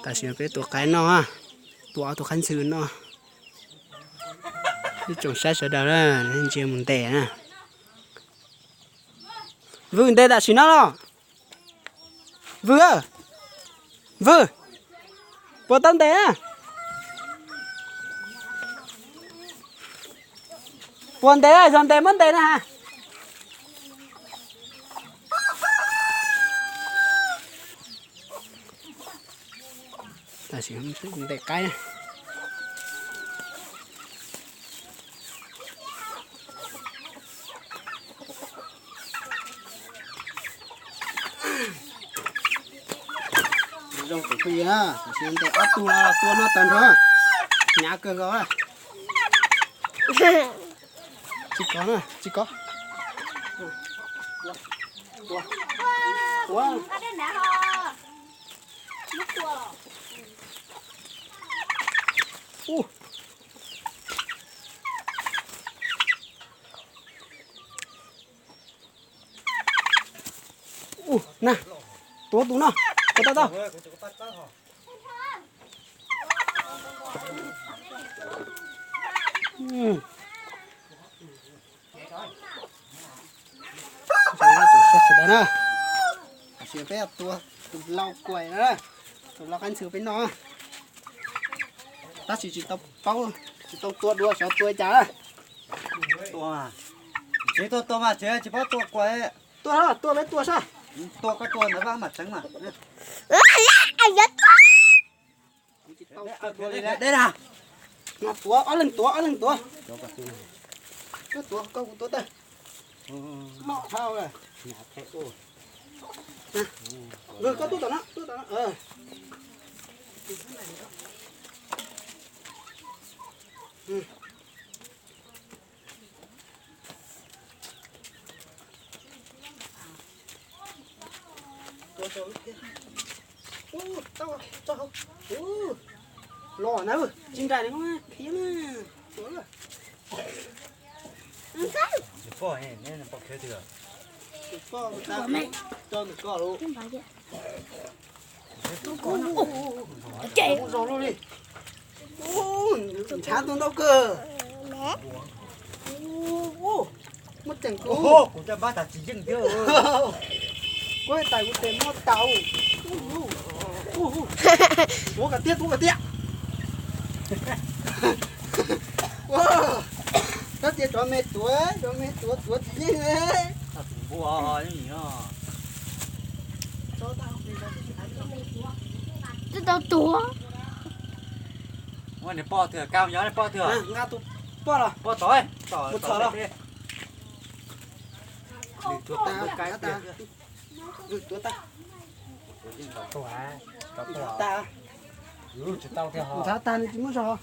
Tam sim no peb tua qaib noj, tua ob tug qaib ntxhw noj. Ib tsoom saib sawv daws na, ntsia mus ntes na. Vwm ntes tam sim no los. Vwm, Vwm, puas tau ntes na? Puas ntes, yog ntes muab ntes na ha. Tam sim ntes qaib. Zoo tus phooj ywg, tam sim ntes ob tug no tua noj tag nrho, hnyav kawg nkaus. Tsis kov na, tsis kov. Ua na, tuav tus no, tuav tau tau. Sawv daws na, tam sim no peb tua tus lau kuam na, tus lau qaib ntxhw peb noj. Tab sis tsis tau paub, tsis tau tua dua xyov tua li cas. Tua, tsev tuaj tua mas tsev tsis paub tua kuam. Tuaj, tuaj peb tua saib. Tua koj tua ntawd vaj mam tseev mas. Kuv tsis tau tua dua li lawm. Deb na. No tuav, ob leeg tuav, ob leeg tuav. Koj tuav, koj kuv tuav tag. Moj dhau lawm. Koj tuaj tom no, tuaj tom no. Los na, tsis nraim li, khiav na. Poj, poj, tso nws koj lub. Mus zoo lub li. Ntshav ntuj ntau kawg. Muaj ceem kuv. Kuv coj npab tas tsis yeej thiab. Kuv tais kuv tes muab tau. Tuav kom tiag, tuav kom tiag. Koj tias cov me tuav, cov me tuav tuav tsis yeej. Twb tau tuav. Nqa tus poj los, poj tod, mus txhom los. Tuav tag, tuav tag, nws tsis muab zog.